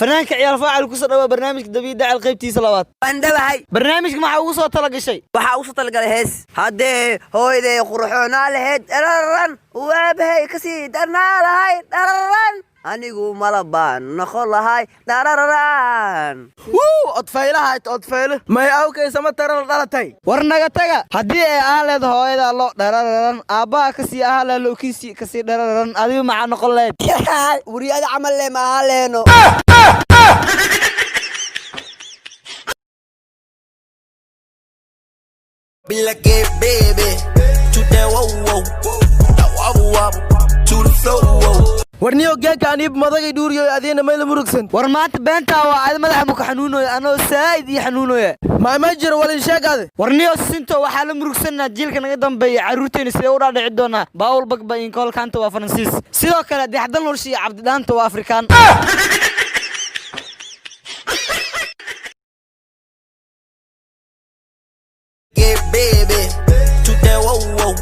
Fanaanka Ciyaal Faacil, kusoo dhawaa barnaamijka Dabiid Dacal qaybtiisa labaad. Waan dhawahay. Barnaamijka maxaa ugu soo tala gashay? Waxaa ugu soo talagalay hees. Haddee hooyday qurxoonaa lahayd, dhararan, waabahay kasii darnaa lahay, dhararan, anigu malabaan noqon lahay, dhararan. Wuu odfaylahayd, odfayle may awkaysama taran dhalatay. War naga taga. Haddii ay ahaan leed hooyada lo dharararan, aabbaha kasii ahaan laha lowkiisii kasii dharararan, adigu maxaa noqon lahayd? Wariyada camal le ma ahaan leeno. Be like it, baby. To that whoa whoa. That wobble wobble. To the flow whoa. Warniyo geeka aniib madagay dhuuriyo, adiina mayla murugsan. War maanta beentaa waa adi madaxa muka xanuunoya, anoo saa'id ii xanuunoya. Maama jiro walin sheegaade. War niyo sinto, waxaa la murugsanaa jiilka naga dambeeya. Carruurteena sidee u dhaadhici doonaa Baawul Bagba inkool Kanta waa Faransiis, sidoo kale Dayaxdal Norshe iyo Cabdidhaanta waa Afrikaan? Get baby. To that whoa whoa.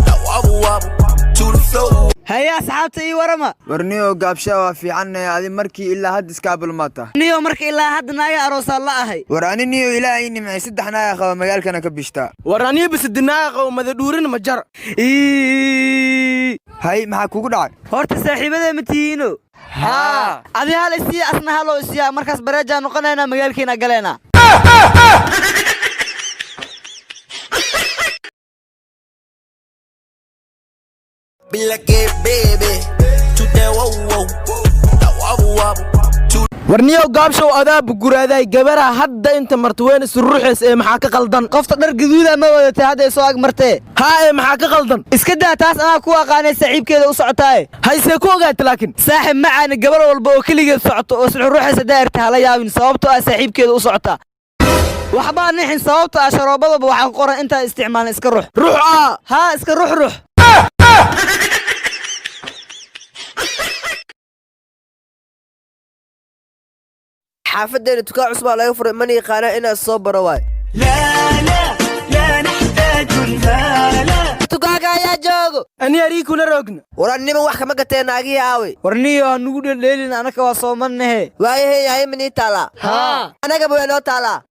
That wobble wobble. To the flow. Haye asxaabta, ii warama. Warniyo gaabshaa, waa fiicanay. Adi markii ilaa hadda iskaabulmaata. Niyo marka ilaa hadda naaga aroosaa la ahay. War ani niyo ilaahay nimcay, saddex naaga qaba, magaalkana ka bishtaa. War aniyo bisidinaaga qabo, mada dhuurin ma jar. Hay, maxaa kugu dhacay? Horta saaxiibadee ma tihiino? Haa. Adi hal isiiya, asna haloo isiiya, markaas bareejaa noqonaynaa, magaalkeena galeena. Be like it, baby. To that whoa whoa. That wobble wobble. To Warniyo gaabshow, adaa buguraaday gabaraha hadda inta marta weyne suruuxeys ee maxaa ka qaldan? Qofta dhar gaduuda ma wadatay hadday soo ag martee? Haa, ee maxaa ka qaldan? Iska daa taas, anaa ku aqaanay saaxiibkeeda u socotaaye. Haysee ku ogaata laakiin? Saaxib macaani, gabar walba oo keligeed socoto oo suxuruuxaysa daa'irta hala yaabin, sababtoo ah saaxiibkeeda u socotaa. Waxbaa nixin, sababtoo ah sharoobadaba waxaa ku qoran intaa isticmaalin iska rux. Ruux aa? Haa, iska rux rux. Xaafadeena dukaan cusbaa laga furay, mana yaqaana inaad soo baro waay. Dukaanka ayaa joogo. Ani ariikuna roogna. War niman wax kama gatee, naagihii aaway? War niyo, ha nugu dheeldheelin, anaka waa soomannahe. Waayahay, yahay, manii taalaa? Haa. Anagaba way noo taalaa.